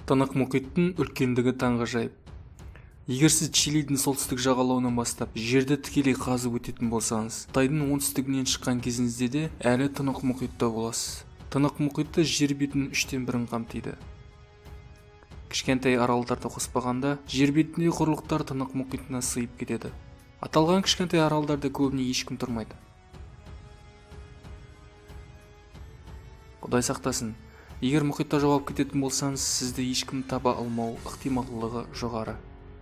Тынық мұхиттың үлкендігі таңғажайып. Егер сіз Чилидің солтүстік жағалауынан бастап жерді тікелей қазып өтетін болсаңыз, Қытайдың оңтүстігінен шыққан кезіңізде де әлі Тынық мұхитта боласыз. Тынық мұхиты жер бетінің үштен бірін қамтиды. Кішкентай аралдарды қоспағанда, жер бетіндегі құрлықтар Тынық мұхитына сыйып кетеді. Аталған кішкентай аралдарда көбіне ешкім тұрмайды. Құдай сақтасын, егер мұхитта жоғалып кететін болсаңыз, сізді ешкім таба алмау ықтималдылығы жоғары.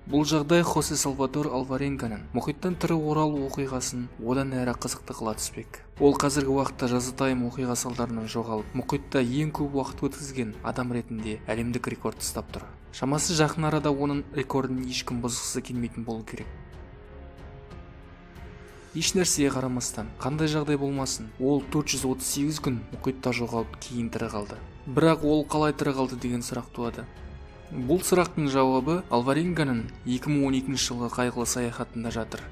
Бұл жағдай Хосе Салвадор Алваренганың мұхиттан тірі оралу оқиғасын одан әрі қызықты қыла түспек. Ол қазіргі уақытта жазатайым оқиға салдарынан жоғалып, мұхитта ең көп уақыт өткізген адам ретінде әлемдік рекорд ұстап тұр. Шамасы жақын арада оның рекордын ешкім бұзғысы келмейтін болу керек. Еш нәрсеге қарамастан, қандай жағдай болмасын, ол 438 күн мұхитта жоғалып, кейін тірі қалды. Бірақ ол қалай тірі қалды деген сұрақ туады. Бұл сұрақтың жауабы Алваренганың 2012 жылғы қайғылы саяхатында жатыр.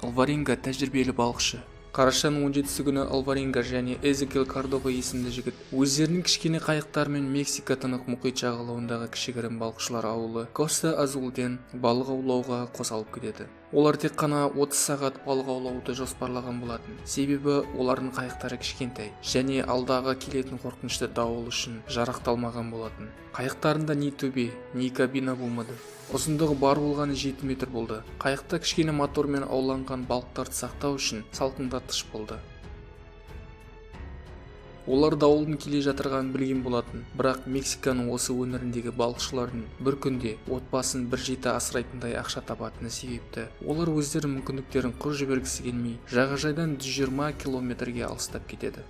Алваренга тәжірибелі балықшы. Қарашаның 17 күні Алваренга және Эзекел Кордова есімді жігіт өздерінің кішкене қайықтарымен Мексика Тынық мұхит жағалауындағы кішігірім балықшылар ауылы Коста Азулден балық аулауға қозғалып кетеді. Олар тек қана 30 сағат балық аулауды жоспарлаған болатын. Себебі олардың қайықтары кішкентай және алдағы келетін қорқынышты дауыл үшін жарақталмаған болатын. Қайықтарында не төбе, не кабина болмады. Ұзындығы бар болғаны 7 метр болды. Қайықта кішкене мотормен ауланған балықтарды сақтау үшін салқындатқыш болды. Олар дауылдың келе жатырғанын білген болатын, бірақ Мексиканың осы өңіріндегі балықшылардың бір күнде отбасын бір жеті асырайтындай ақша табатыны себепті олар өздерінің мүмкіндіктерін құр жібергісі келмей, жағажайдан 120 километрге алыстап кетеді.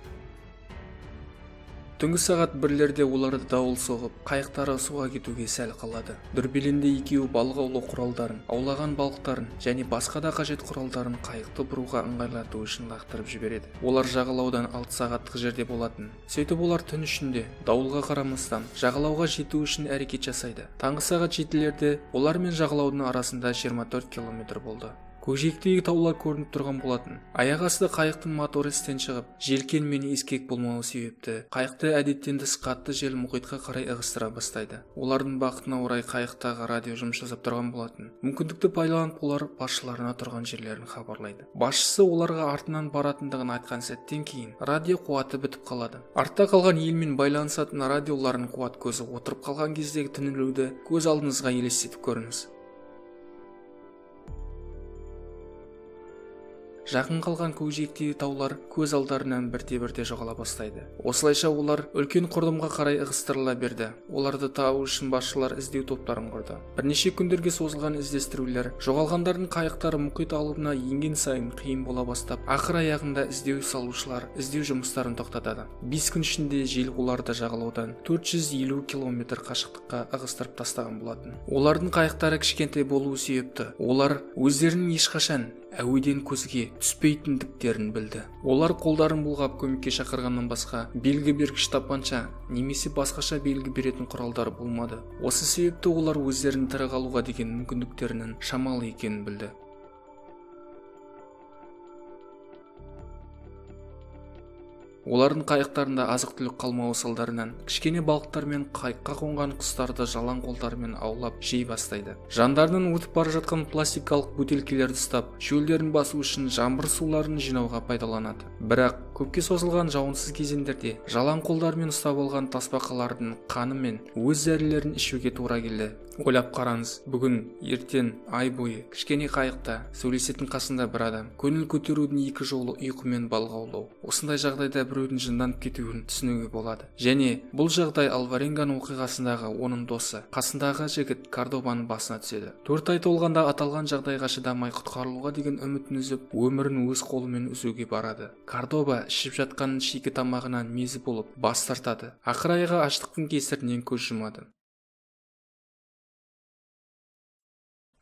Түнгі сағат бірлерде оларды дауыл соғып, қайықтары суға кетуге сәл қалады. Дүрбелеңде екеуі балық аулау құралдарын, аулаған балықтарын және басқа да қажет құралдарын қайықты бұруға ыңғайлату үшін лақтырып жібереді. Олар жағалаудан 6 сағаттық жерде болатын. Сөйтіп олар түн ішінде дауылға қарамастан жағалауға жету үшін әрекет жасайды. Таңғы сағат 7-лерде олар мен жағалаудың арасында 24 километр болды. Көкжиектегі таулар көрініп тұрған болатын. Аяқ асты қайықтың моторы істен шығып, желкен мен ескек болмауы себепті қайықты әдеттен тыс қатты жел мұхитқа қарай ығыстыра бастайды. Олардың бақытына орай қайықтағы радио жұмыс жасап тұрған болатын. Мүмкіндікті пайдаланып олар басшыларына тұрған жерлерін хабарлайды. Басшысы оларға артынан баратындығын айтқан сәттен кейін радио қуаты бітіп қалады. Артта қалған елмен байланысатын радиолардың қуат көзі отырып қалған кездегі түңілуді көз алдыңызға елестетіп көріңіз. Жақын қалған көкжиектегі таулар көз алдарынан бірте-бірте жоғала бастайды. Осылайша олар үлкен құрдымға қарай ығыстырыла берді. Оларды табу үшін басшылар іздеу топтарын құрды. Бірнеше күндерге созылған іздестірулер жоғалғандардың қайықтары мұхит алыбына енген сайын қиын бола бастап, ақыр аяғында іздеу салушылар іздеу жұмыстарын тоқтатады. 5 күн ішінде жел оларды жағалаудан 450 километр қашықтыққа ығыстырып тастаған болатын. Олардың қайықтары кішкентай болуы себепті олар өздерінің ешқашан әуеден көзге түспейтіндіктерін білді. Олар қолдарын бұлғап көмекке шақырғаннан басқа белгі бергіш тапанша немесе басқаша белгі беретін құралдары болмады. Осы себепті олар өздерінің тірі қалуға деген мүмкіндіктерінің шамалы екенін білді. Олардың қайықтарында азық-түлік қалмауы салдарынан кішкене балықтар мен қайыққа қонған құстарды жалаң қолдарымен аулап жей бастайды. Жандарынан өтіп бара жатқан пластикалық бөтелкелерді ұстап, шөлдерін басу үшін жаңбыр суларын жинауға пайдаланады. Бірақ көпке созылған жауынсыз кезеңдерде жалаң қолдарымен ұстап алған тасбақалардың қаны мен өз зәрелерін ішуге тура келді. Ойлап қараңыз, бүгін, ертең, ай бойы кішкене қайықта сөйлесетін қасында бір адам, көңіл көтерудің екі жолы ұйқы мен балық аулау. Осындай жағдайда біреудің жынданып кетуін түсінуге болады. Және бұл жағдай Алваренганың оқиғасындағы оның досы, қасындағы жігіт Кордобаның басына түседі. 4 ай толғанда аталған жағдайға шыдамай құтқарылуға деген үмітін үзіп, өмірін өз қолымен үзуге барады. Кордоба ішіп жатқан шикі тамағынан мезі болып бас тартады. Ақыр аяғы аштықтың кесірінен көз жұмады.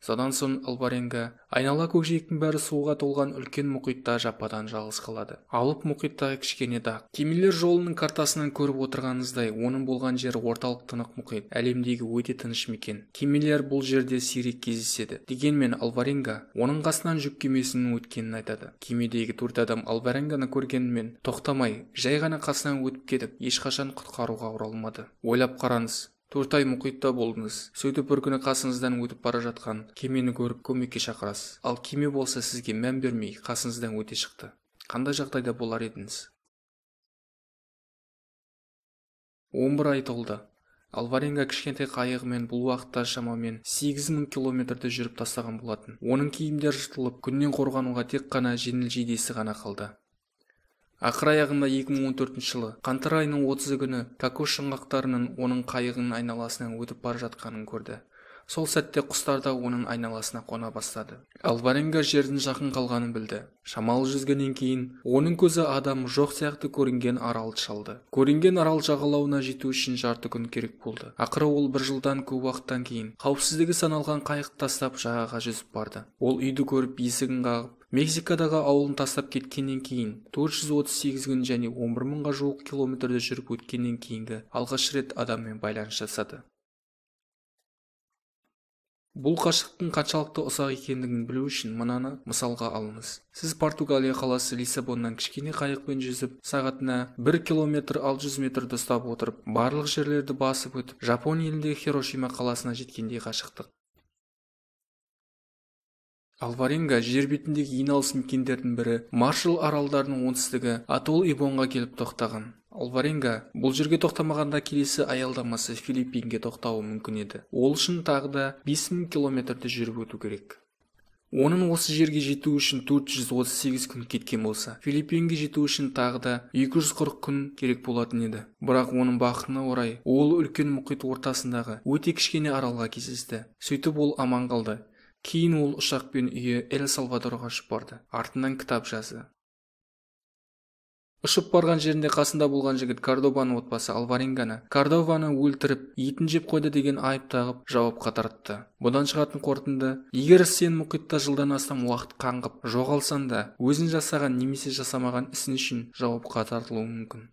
Содан соң Алваренга айнала көкжиектің бәрі суға толған үлкен мұхитта жападан жалғыз қалады. Алып мұхиттағы кішкене дақ. Кемелер жолының картасынан көріп отырғаныңыздай, оның болған жері орталық тынық мұхит, әлемдегі өте тыныш мекен. Кемелер бұл жерде сирек кездеседі. Дегенмен Алваренга оның қасынан жүк кемесінің өткенін айтады. Кемедегі 4 адам Алваренганы көргенімен тоқтамай, жай ғана қасынан өтіп кетіп, ешқашан құтқаруға оралмады. Ойлап қараңыз, 4 ай мұхитта болдыңыз. Сөйтіп бір күні қасыңыздан өтіп бара жатқан кемені көріп көмекке шақырасыз. Ал кеме болса сізге мән бермей қасыңыздан өте шықты. Қандай жағдайда болар едіңіз? 11 ай толды. Алваренга кішкентай қайығымен бұл уақытта шамамен 8000 километрді жүріп тастаған болатын. Оның киімдері жыртылып, күннен қорғануға тек қана жеңіл жейдесі ғана қалды. Ақыр аяғында 2014 жылы қаңтар айының 30 күні кокос жаңғақтарының оның қайығының айналасынан өтіп бара жатқанын көрді. Сол сәтте құстар да оның айналасына қона бастады. Алваренга жердің жақын қалғанын білді. Шамалы жүзгеннен кейін оның көзі адам жоқ сияқты көрінген аралды шалды. Көрінген арал жағалауына жету үшін жарты күн керек болды. Ақыры ол бір жылдан көп уақыттан кейін қауіпсіздігі саналған қайықты тастап жағаға жүзіп барды. Ол үйді көріп есігін қағып, Мексикадағы ауылын тастап кеткеннен кейін 438 күн және 11 мыңға жуық километрді жүріп өткеннен кейінгі алғаш рет адаммен байланыс жасады. Бұл қашықтықтың қаншалықты ұзақ екендігін білу үшін мынаны мысалға алыңыз. Сіз Португалия қаласы Лиссабоннан кішкене қайықпен жүзіп, сағатына 1 километр 600 метрді ұстап отырып, барлық жерлерді басып өтіп, Жапон еліндегі Хирошима қаласына жеткендей қашықтық. Алваренга жер бетіндегі ең алыс мекендердің бірі Маршалл аралдарының оңтүстігі Атолл Ибонға келіп тоқтаған. Алваренга бұл жерге тоқтамағанда келесі аялдамасы Филиппинге тоқтауы мүмкін еді. Ол үшін тағы да 5000 километрді жүріп өту керек. Оның осы жерге жету үшін 438 күн кеткен болса, Филиппинге жету үшін тағы да 240 күн керек болатын еді. Бірақ оның бақытына орай, ол үлкен мұхит ортасындағы өте кішкене аралға кездесті. Сөйтіп ол аман қалды. Кейін ол ұшақпен үйі Эль-Салвадорға ұшып барды. Артынан кітап жазды. Ұшып барған жерінде қасында болған жігіт Кордобаның отбасы Алваренганы Кордованы өлтіріп, етін жеп қойды деген айып тағып жауапқа тартты. Бұдан шығатын қорытынды: егер сен мұхитта жылдан астам уақыт қаңғып жоғалсаң да, өзің жасаған немесе жасамаған ісің үшін жауапқа тартылуың мүмкін.